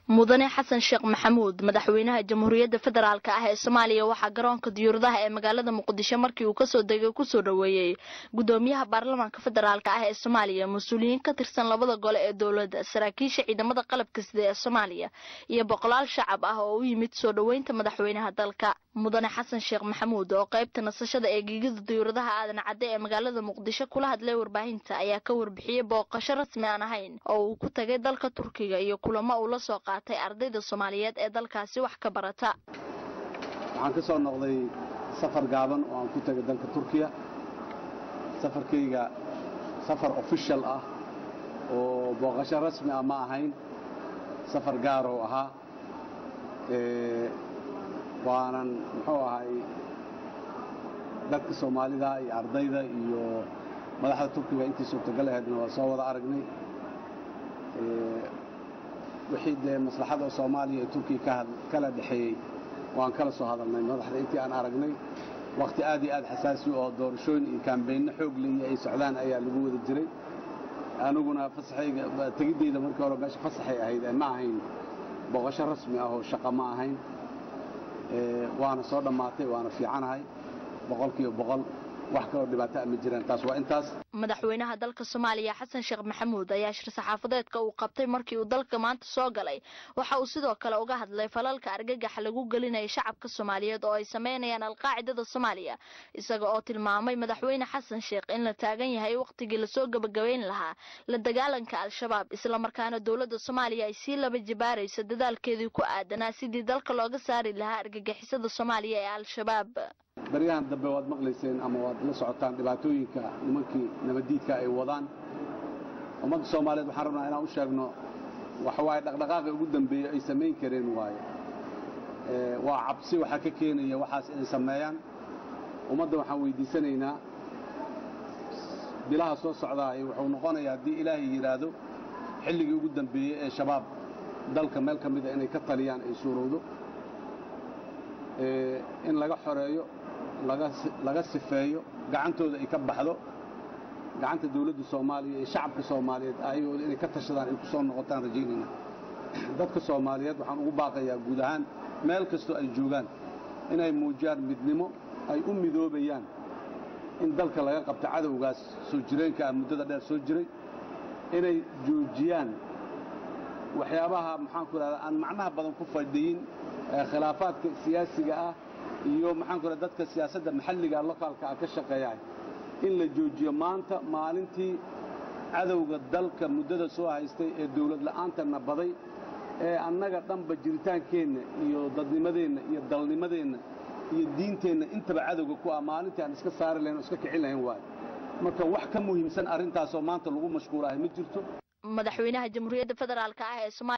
Mudane Xasan Sheekh Maxamuud, madaxweynaha Jamhuuriyadda Federaalka ah ee Soomaaliya, waxaa garoonka diyuuradaha ee magaalada Muqdisho markii uu kasoo degay kusoo dhoweeyey gudoomiyaha baarlamaanka federaalka ah ee Soomaaliya, mas-uuliyiin ka tirsan labada gole ee dowladda, saraakiisha ciidamada qalabka sida ee Soomaaliya iyo boqolaal shacab ah oo u yimid soo dhoweynta madaxweynaha dalka. Mudane Xasan Sheekh Maxamuud oo qaybta nasashada ee gegida diyuuradaha Aadan Cadde ee magaalada Muqdisho kula hadlay warbaahinta ayaa ka warbixiyey booqasho rasmi aan ahayn oo uu ku tagay dalka Turkiga iyo kulamo uu la soo qaatay ardayda Soomaaliyeed ee dalkaasi wax ka barata. Waxaan ka soo noqday safar gaaban oo aan ku tagay dalka Turkiya. Safarkayga safar official ah oo booqasho rasmi ah ma ahayn, safar gaar oo ahaa. Waanan muxuu ahay dadka Soomaalida iyo ardayda iyo madaxda Turkiga intii suurtagal ahaydna waa soo wada aragnay. Wixii dee maslaxada Soomaaliya iyo Turkiya kala dhexeeyey waan kala soo hadalnay madaxda intii aan aragnay. Wakhti aad iyo aad xasaasi oo doorashooyin iyo kaambeynno xoog leeya ay socdaan ayaa lagu wada jiray. Aniguna fasaxayga tegiddayda markii hore meesha fasaxay ahayd, ma ahayn booqasho rasmi ah oo shaqo ma ahayn. Waana soo dhammaatay, waana fiicanahay 100%, wax kaloo dhibaato ah ma jiraan. Taas waa intaas. Madaxweynaha dalka Soomaaliya Xasan Sheekh Maxamuud ayaa shir saxaafadeedka uu qabtay markii uu dalka maanta soo galay waxa uu sidoo kale uga hadlay falalka argagaxa lagu gelinayo shacabka Soomaaliyeed oo ay sameynayaan Alqaacidada Soomaaliya, isaga oo tilmaamay madaxweyne Xasan Sheekh in la taagan yahay waqtigii lasoo gabagabayn lahaa la dagaalanka Al-Shabaab, islamarkaana dowladda Soomaaliya ay sii laba jibaarayso dadaalkeedii ku aadanaa sidii dalka looga saari lahaa argagixisada Soomaaliya ee Al-Shabaab. Baryahan dambe waad maqlayseen ama waad la socotaan dhibaatooyinka nimankii nabaddiidka ay wadaan. Ummadda Soomaaliyeed waxaan rabnaa inaan u sheegno waxawaaye dhaqdhaqaaqii ugu dambeeyey ay samayn kareen waaye. Waa cabsi waxaa ka keenaya waxaas inay sameeyaan. Ummadda waxaan weydiisanaynaa bilaha soo socdaay wuxuu noqonayaa, haddii Ilaahay yidhaahdo, xilligii ugu dambeeyey ee Shabaab dalka meel ka mida inay ka taliyaan ay suurowdo, in laga xoreeyo, laga sifeeyo, gacantooda ay ka baxdo, gacanta dawladda Soomaaliya iyo shacabka Soomaaliyeed ayagooda inay ka tashadaan ay ku soo noqotaan rajaynayna. Dadka Soomaaliyeed waxaan ugu baaqayaa guud ahaan meel kastoo ay joogaan inay muujiyaan midnimo ay u midoobayaan in dalka laga qabto cadowgaas soo jireenka ah muddada dheer soo jiray, inay joojiyaan waxyaabaha, maxaan ku idhahdaa, aan macnaha badan ku fadhiyin, khilaafaadka siyaasiga ah iyo, maxaan ku idhahda, dadka siyaasadda maxalliga localka ah ka shaqeeya in la joojiyo. Maanta maalintii cadowga dalka muddada soo haystay ee dawlad la'aantana baday ee annaga dhanba jiritaankeenna iyo dadnimadeenna iyo dalnimadeenna iyo diinteenna intaba cadowga ku ah, maalintii aan iska saari lahayn oo iska kicin lahayn waayo. Marka wax ka muhiimsan arrintaasoo maanta lagu mashquulahay ma jirto. Madaxweynaha Jamhuuriyadda Federaalka ah ee Soomaaliya.